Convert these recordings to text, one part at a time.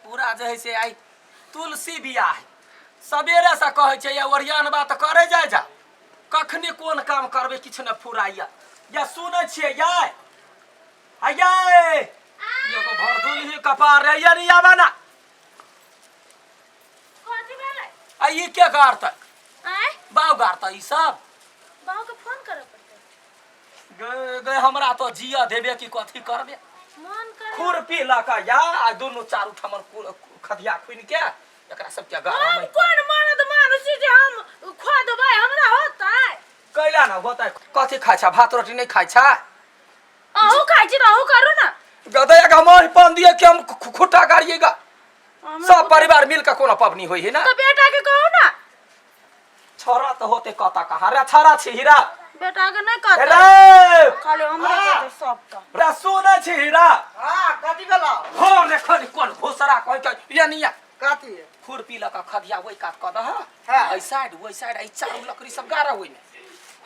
पूरा जे है से आइ तुलसी बियाह है। सवेरे से कहै छै या ओरियान बात करे जाय जा कखनी कोन काम करबै किछु नहि फुराइया या सुनै छियै याय आ याय एगो भरदुलही कपार रे या रे आबा ना कथी भेलै आ ई के गाड़तै आँय बाउ गाड़तै ई सब बाबू के फोन करऽ पड़तै गे गे हमरा तो जिया देबे की कथी करबे मन कर खुरपी लऽ कऽ या आ दुनू चारू ठमन खदिया खुनि के एकरा सबके हम गाड़बै कोन मरद मानुष छी जे हम खोदबै हमरा होतै कैला ना होतै कथी खाइ छ भात रोटी नहि खाइ छ अहूँ खाइ छी तऽ अहूँ करू ना गदया के हम पान दिए कि हम खुट्टा गाड़िएगा हमरा सब परिवार मिल के कोनो पबनी होई है ना तऽ बेटा के कहू ना छोरा तऽ होते कता कहाँ रे छोरा छी हीरा बेटा के नहि कहतै रे खाली हमरे कहतै सबके रे सुनै छी हीरा हाँ कथी भेलो हो रे खन कोन घोसरा कहि के ये नहीं कथी खुरपी लऽ कऽ खदिया ओहि कात कऽ दह हाँ। एहि साइड ओहि साइड एहि चारू लकड़ी सब गाड़ह ओहिमे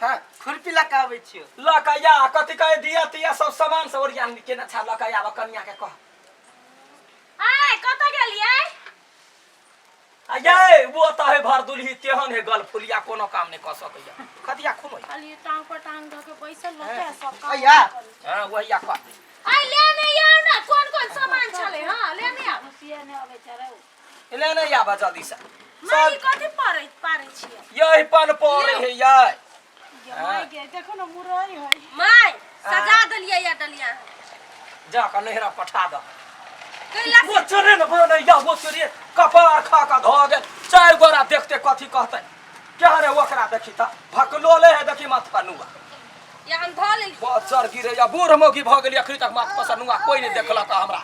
हाँ खुरपी लऽ कऽ आबै छियौ लऽ कऽ या कथी कहे दिया तिया सब सामान सब ओरियान केने छा लऽ कऽ आबऽ कनिया के कह आय कतऽ गेलियै आ ये वो तऽ है भर दुलही तेहन है गल फुलिया कोनो काम नहि कऽ सकैया खदिया खुमै खाली टांग पर टांग धऽ के बैसल रहतै आ सब काम अइया। हाँ वही आ कह आय लेने आउ ना कोन कोन सामान छलै हां लेने आउ ले नहीं आबऽ जल्दी से माय सब ई कथी पारै पारै छियै यही पन पड़े है ये माय गे देखो ना मुरई है माय सजा देलियै या डलिया जा कऽ नैहरा पठा दह कैला वो चोरे न बनै या वो चोरे कपार खा कऽ धऽ गेल चारि गोरा देखते कथी कहतै क्या रे ओकरा देखी तऽ भकलोले है देखी माथ पर नुआ या हम धऽ लेली बहुत सर गिरे या बूढ़ मौगी भऽ गेली अखनी तक माथ पर से नुआ कोई नहीं देखलक हमरा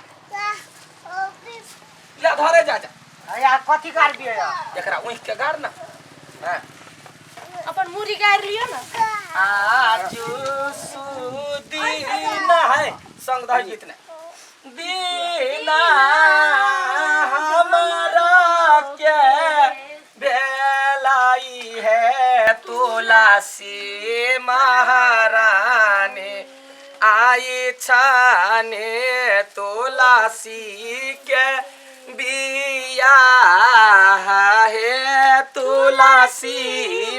ले धरे जा जा यार कथी करबियै यार एकरा ऊँख के गाड़ ना हाँ अपन मुरी गारि लियौ ना आजू सुदीना है संग दही गीत ने दीना हमारा के बेलाई है तुलसी महारानी आई छाने तुलसी के बिया हे तुलसी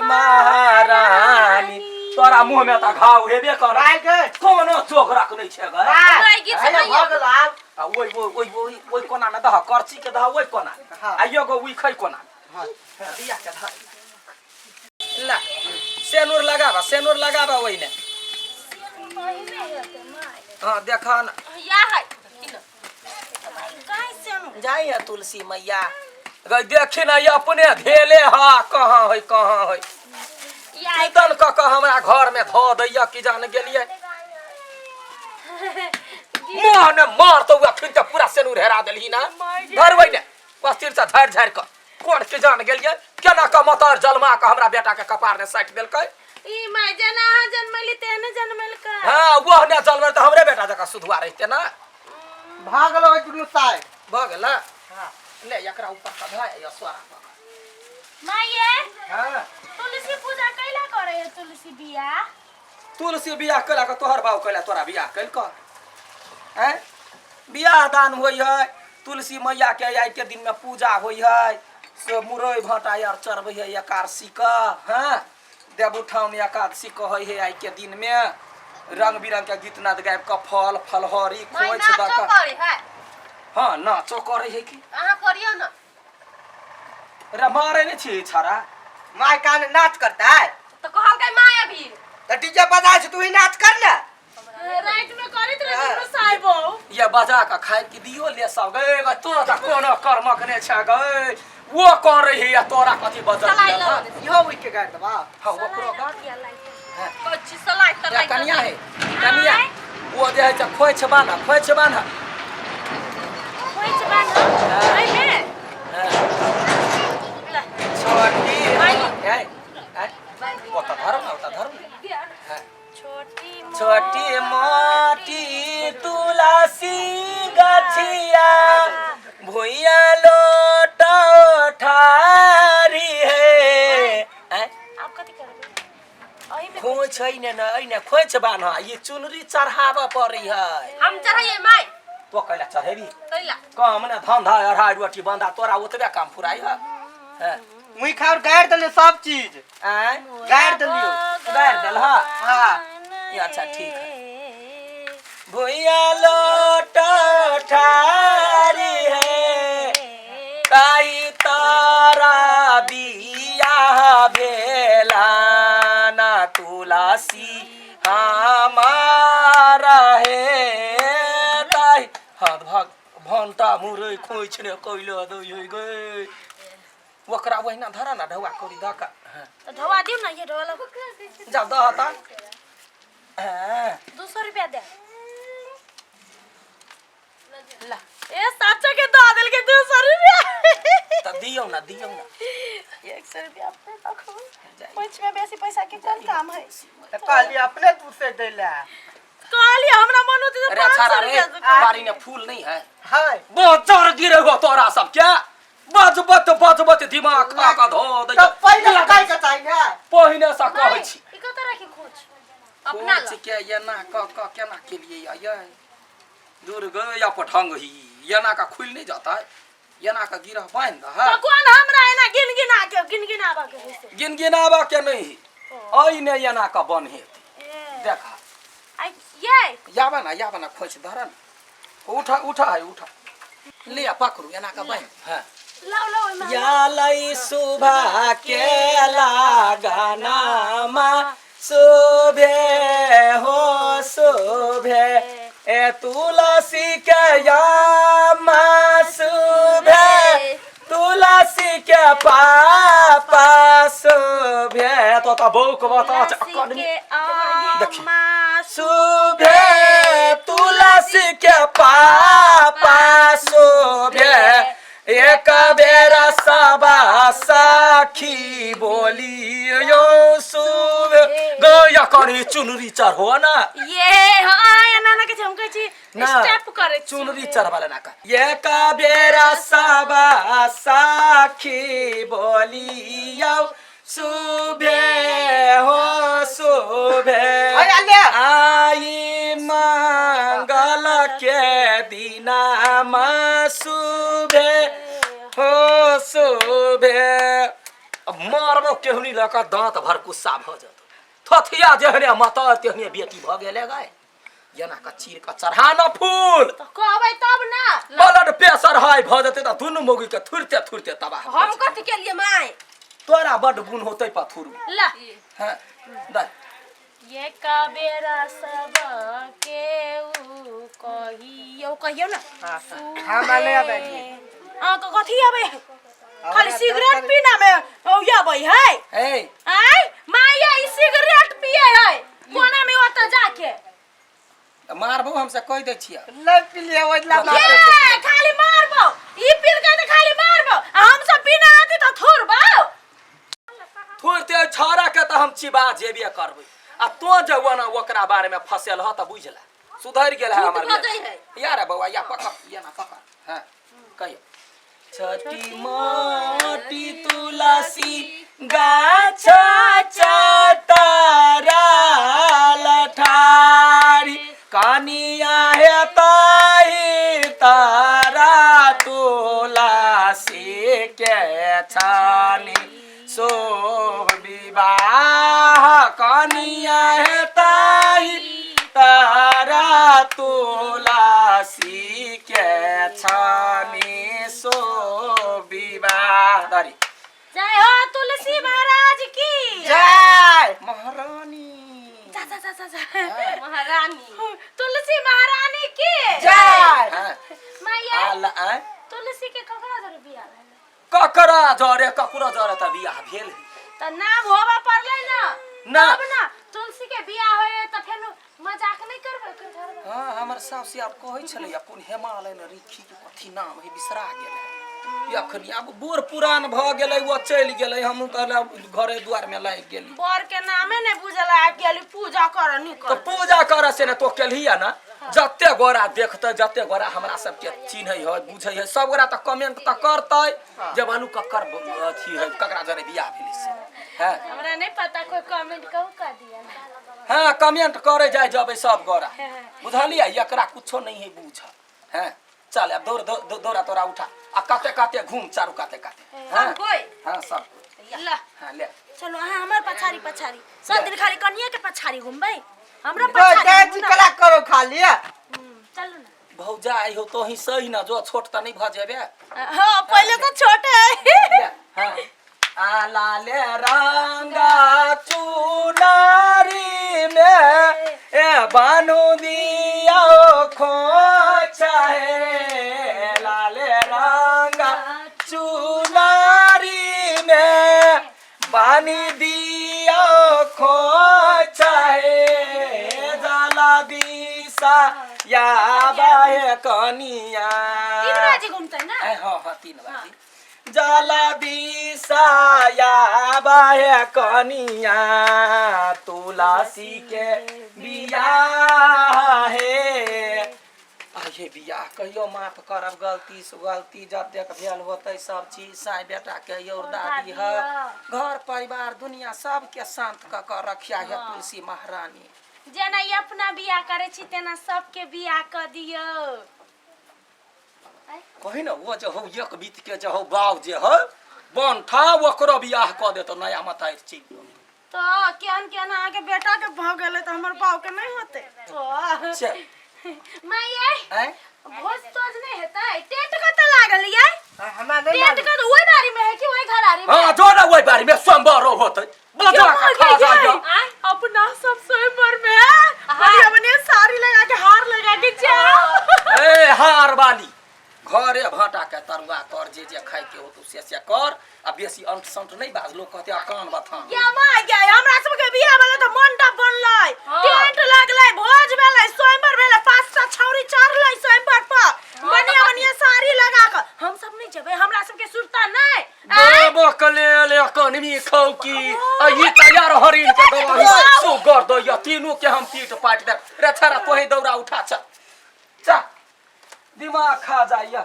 महारानी तोरा मुंह में तऽ घाव हेबे कर माय गे कोनो चोक रख नहि छै गे माय माय गीत हैया सुनैया। भऽ गेल आब आ ओइ ओइ ओइ ओइ ओइ कोना मे दह करची के दह ओइ कोना हाँ। आ एगो उखै कोना हाँ। दिया के धर ला सेनुर लगाबा सेनुर लगाबा ओइने हाँ देखा ना या है की न जाई है तुलसी मैया गई देखी ना ये अपने धेले हा कहाँ है कहाँ है या है कीर्तन कऽ कऽ हमरा घर में धऽ दैया की जान गेलियै मुँह ने मार तो अखन तऽ पूरा सेनुर हेरा देलही ना धरबै ने अस्थिर से झाड़ि झाड़ि कऽ कोन के जान गेलियै केना कऽ मतर जलमा कऽ हमरा बेटा के कपार ने साटि देलकै ई माय जेना अहाँ जनमैली तेहने जनमेलकै हाँ वो ने जलमे तऽ हमरे बेटा जकाँ सुधुआ रहिते ना भऽ गेलो ओहि दुनू साइड भऽ गेल ना हाँ ले एकरा ऊपर से धऽ या सोरा पकड़ माये हाँ तुलसी पूजा कैला करे है तुलसी बियाह तुलसी बियाह कैला के तोहर बाप कैला तोरा बियाह कैल कह हैं बियाह दान होइ है तुलसी मैया के आइ के दिन में पूजा होइ है से मुरई भाटा आर चढ़बै है एकादशी के हाँ देवउठाउन एकादशी कहै है आइ के दिन में रंग बिरंग के गीत नाद गाबि कऽ फल फलहरी माय खोइछ दऽ नाचो कऽ करे है हाँ नाचो करै है की अहाँ करियौ न रे मारै नहि छी छड़ा माय कान नाच करता है तऽ कहलकै माय अभी तऽ डीजे बजा छै तू ही नाच कर ना राति में करैत रहे दुनू साहेबो ये बजा कऽ खाय के दियो ले सब गे गे तोरा तऽ कोनो कर्मक नहि छै गे वो करै है या तोरा कथी बजल सलाई गेल, हाँ? लऽ इहो उठि के गाड़ि देबा हाँ ओकरो गाड़ कच्ची सलाई या तलाई कनिया है कनिया वो जे है से खोइछ बान्ह खोइछ बान्ह खोइछ बान्ह एहिमे हाँ। छोटी है है ओतऽ धरू ने ओतऽ धरू ने हाँ। छोटी छोटी मोटी तुलसी गछिया भुइया लोट ठारी है हैं? आब कथी करबै एहिमे खोइछ है ने ने ने खोइछ बान्ह ये चुनरी चढ़ाबऽ पड़ै है हम चढ़ैयै माय तो कैला चढ़ेबी कैला कम ने धंधा अढ़ाई रोटी बंधा तोरा ओतबे काम फुराई है हैं? मुई खार गाड़ देले सब चीज आँय गाड़ देलियो गाड़ि देलह? हाँ ये अच्छा ठीक है भुइया लोट ठारी है ताई तारा बियाह भेला ना तुलसी हमारा हे ताई हाथ भाग भंटा मुरै खोइछ ने कैलो दै है गे ओकरा ओहिना धरा ना ढौआ कौड़ी दऽ कऽ हाँ। तऽ ढोआ दियौ ने ये ढोआ लग जाउ दह तऽ हाँ। 200 रुपया दे ला ए साचा के दऽ देलकै 200 रुपया तऽ दियौ ना दियौ ना 100 रुपया अपने रखू पैंच में बेसी पैसा के कोन काम है तऽ कहली अपने तू से दैला कहलिए हमरा मन होते अरे पाँच अच्छा सौ रे रुपया से कम। बारी में फूल नहीं है है बहुत जोर गिरे हो तोरा सब क्या बजबत बजबत दिमाग खा कऽ धो दै तऽ पहिले कहै के चाही ने पहिने से कहै छी ई कतऽ राखी खोज अपना खोज के एना क क केना केलिए ये दूर गए या पठंग ही एना का खुल नहीं जाता है एना का गिरह बांध दह तो कोन हमरा एना गिन गिना के गिन गिनाबऽ के है से गिन गिनाबा के नहीं ऐ ने एना का बन हेतै ए, देखा आ ये याबा ना याबा ना खोज धर ना उठा उठा है उठा ले आ पकड़ू एना का बांध हाँ लाओ लाओ ओहिमे या लई सुबह के लागनामा शोभे हो शोभे ए तुलसी के यामा शोभे तुलसी के पापा शोभे तो त बौक बता तुलसी के देखी। आमा शोभे तुलसी के पापा शोभे एक बेर सबा सखी बोलियो शोभे गया करी चुनरी चढ़ो ना ये हाँ एना ना के छै, हम कहै छी ना। स्टेप करै छी चुनरी चढ़वा लेना का एक बेर सबा सखी बोलियो शोभे हो शोभे अरे ले आई मंगल के दिनामा शुभे हो शुभे अब मारबो केहनी लऽ कऽ दाँत भर गुस्सा भऽ जेतौ थथिया जेहने मत तेहने बेटी भऽ गेलै गाय एना कऽ चीर कऽ चढ़ा न फूल तऽ कहबै तब ना ब्लड प्रेशर हाई भऽ जेतै तऽ दुनू मौगी के थुरते थुरते तबाह भऽ हम जेतै। कथी केलिए माय तोरा बड गुण होतै पथुर ला हँ दे ये कबेरा सब के उ कहियो कहियो ना हमरा नहि आबै छै। अहाँके कथी आबै है खाली सिगरेट पीना में औ आबै है ए आय माया ई सिगरेट पिए है कोना में ओतऽ जाके मारबो हमसे कहि दै छियै नहि पिलियै ओहि ला ये खाली मारबो ई पीलकै तऽ खाली मारबो आ हम सब पीना आती तऽ थोड़बो थोड़ते छौड़ा के तऽ हम चिबा जेबे करबै आ तो जे ओना ओकरा बारे में फसेल ह तऽ बुझला सुधरि गेल है हमर भऽ जाइ है। यार बौआ या पकड़ या ना पकड़ हाँ कहियो छठी माटी तुलसी गाछ चतरा लठारी कनिया हे ताही तारा तुलसी के छानी शोभ विवाह कनिया हे ताही तारा तुलसी के छानी शोभ विवाह दारी जय हो तुलसी महाराज की जय महारानी जा जा जा जा जा महारानी तुलसी महारानी की जय हाँ, माया आल आय तुलसी के ककरा जरे बियाह भेलै ककरा जरे ककरो जरे तऽ बियाह भेल तऽ नाम होबऽ पड़लै ना ना। तब ना तुलसी के बियाह होय तऽ फेर मजाक नहि करबै ओकर घरमे हाँ हमर सास आब कहै छलै कोन हेमालय ने रिखी के कथी नाम है बिसरा गेल है अखनी आब बूढ़ पुरान भऽ गेलै ओ चलि गेलै हमहूँ कहले घरे दुआरमे लागि गेली बर के नामे नहि बुझल आबि गेली पूजा करऽ तऽ निकल पूजा करऽ से ने तो केलही ने जते गोरा देखतै जते गोरा हमरा सबके चिन्है है बुझै है सब गोरा तऽ कमेंट तऽ करतै जे बालू ककर अथी है ककरा जरे बियाह भेलै से है हमरा नहि पता कोई कमेंट कहू कर दिया हाँ कमेंट करे जाय जबै सब गोरा बुझलियै एकरा कुछो नहीं है बूझल हैं चल अब दौड़ दौड़ दौड़ा तोरा उठा आ काते काते घूम चारू काते काते। हाँ सब कोई हाँ सब कोई। ला हाँ ले चलो अहाँ हमर पछाड़ी पछाड़ी सब दिन खाली कनिया के पछाड़ी घुमबै हमरा तो पछाड़ी जाय घुमू ना। कला करो खाली। चलू ना भौजा आई हो तो ही सही ना जो छोट त नहीं भ जेबे। हाँ पहले तो छोटे है। ले, हाँ आ लाले रंगा चुनारी में ए बानू दिया खोचा है लाले रंगा चुनारी में बानी दिया खोचा है जाला दिशा या बाहे कनिया 3 बाजी घूमते ना। हाँ हाँ 3 बाजी जला दिशा या बाहे कनिया तुलसी के बियाह हे आये बियाह कहियो माफ करब गलती से गलती जतेक भेल होतै सब चीज साई बेटा के your दादी है घर परिवार दुनिया सबके शांत कऽ कऽ रखिया है तुलसी महारानी। जेना ई अपना बियाह करे छी तेना सबके बियाह कऽ दियौ। कही ना वो जो हो एक बीत के जो हो बाव जे हो बन था ओकरो बियाह कऽ देतो नया मताइ चीज। तो केहन केहन अहाँके बेटा के भऽ गेलै तऽ हमर बाव के नहि होतै। तो चल माय यै आँय भोज तोज नहि हेतै? टेंट कतऽ लागल यै? हमरा नहीं टेंट कतऽ ओहि बारी में है कि ओहि घरारी में? हाँ जो ना ओहि बारी में सोमवार होतै बोला जा क्यों खा गई जा गई? अपना सब स्वयंवर में बढ़िया बढ़िया साड़ी लगा के हार लगा के जाओ। ए हार वाली घरे भाटा के तरुआ कर जे जे खाइ के हो तू से कर आ बेसी अंट संट नहीं बाज लोग कहते आ कान बथान। या माय गए हमरा सब के बियाह भेलै तऽ मंडप बनलै टेंट लगलै भोज भेलै स्वयंवर भेलै 5-7 छौरी चढ़लै स्वयंवर पर बढ़िया बढ़िया साड़ी लगा के। हम सब नहीं जेबै हमरा सब के सुरता नहीं। बाबा के लेल कनमी खौकी आ ई तैयार हरिण के दवाही सुगर दैया तीनू के हम पीट पाटि दे रे छड़ा तोही दौड़ा उठा चल चल दिमाग खा जाइया।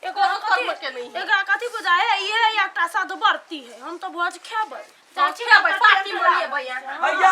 एकरा कर्म के नहीं है। एकरा कथी बुझाय है ये एकटा साधु बरती है हम तो भोज खेबै। खेबै, पार्टी मनेबै अहाँ। हैया